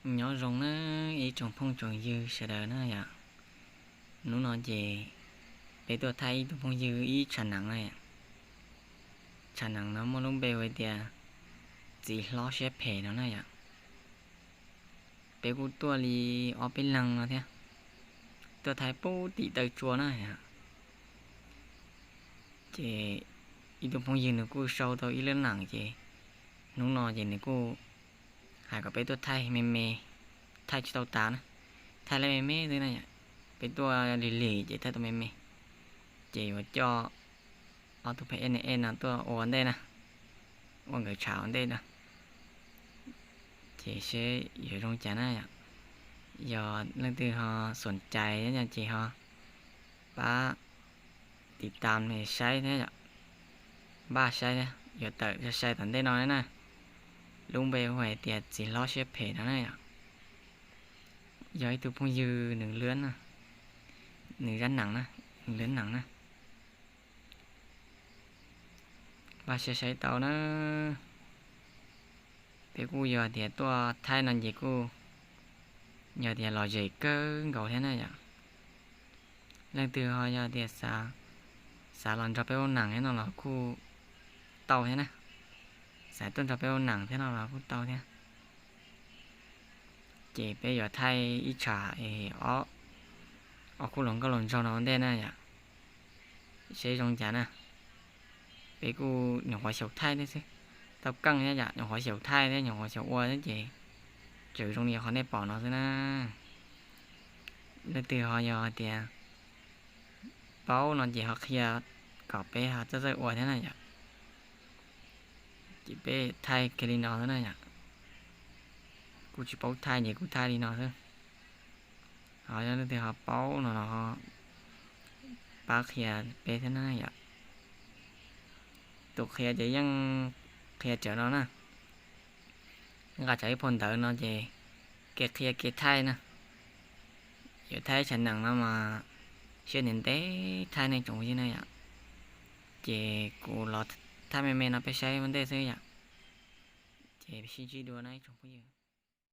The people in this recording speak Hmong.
Nyob zoo na ib tsoom phooj tsoom ywg sawv daws na yom. Hnub no ces peb tuaj thaij ib tug phooj ywg ib tshav nees na. Tshav nees no muaj lub npe hu tias txiv hlob siab phem no na yom. Peb kuj tuaj li ob peb leeg no thiab, tuaj thaij pub tim taw tsua na yom. Ces ib tug phooj ywg nws kuj sau tau ib lub nees ces hnub no ces nws kuj hais kom peb tuaj thaij me me, thaij tsis tau tas na, thaij li me me xwb na yom. Peb tuaj lig lig ces thaij tau me me, ces yuav coj ob tug pheej e ne no tuaj ua ntej na, ua nkawd tshav ua ntej na. Ces seb yuav zoo cas na yom. Yog leej twg ho xom cai ces ho pab tiv tam saib thiab yom, npaj saib thiab yuav tawm sai tom ntej no na. Lub npe hu hais tias txiv hlob siab phem no na yom. Yog ib tug phooj ywg nws lwb na, nws zab nees na, nws lwb nees na. Npaj saib saib tau na. Peb kuj yog tias tuaj thaij no ces kuj yog tias lom zem kawg nkaus thiab na yom. Leej twg ho yog tias xav los nrog peb ua nees thiab no los kuj tau thiab na, xav tuaj nrog peb ua nees thiab no los kuj tau thiab. Ces peb yuav thaij ib tshav es ob khub hluas nkauj hluas nraug no ua ntej na yom, seb zoo cas na. Peb kuj nyuam qhuav xyaum thaij thiab xwb, tau keej thiab yom, nyuam qhuav xyaum thaij thiab nyuam qhuav xyaum ua thiab ces tseem zoo li qhov nej pom no xwb na. Leej twg ho yog tias paub no ces ho qhia kom peb ho txawj txawj ua thiab na yom. Ces peb thaij kiag li no xwb na yom, kuj tsis paub thaij ces kuj thaij li no xwb. Ho yog leej twg ho paub no los pab qhia peb thiab na yom. Tus qhia ces yeej qhia tsawv no na, nqa tsawv ib phau ntawv no ces kev qhia kev thaij na. Yuav thaij tshav nees no mas siab ntev ntev thaij nej tsoom phooj ywg na yom. Ces kuv los thaij me me no peb saib ua ntej xwb yom. Ces sib ntsib dua na ib tsoom phooj ywg.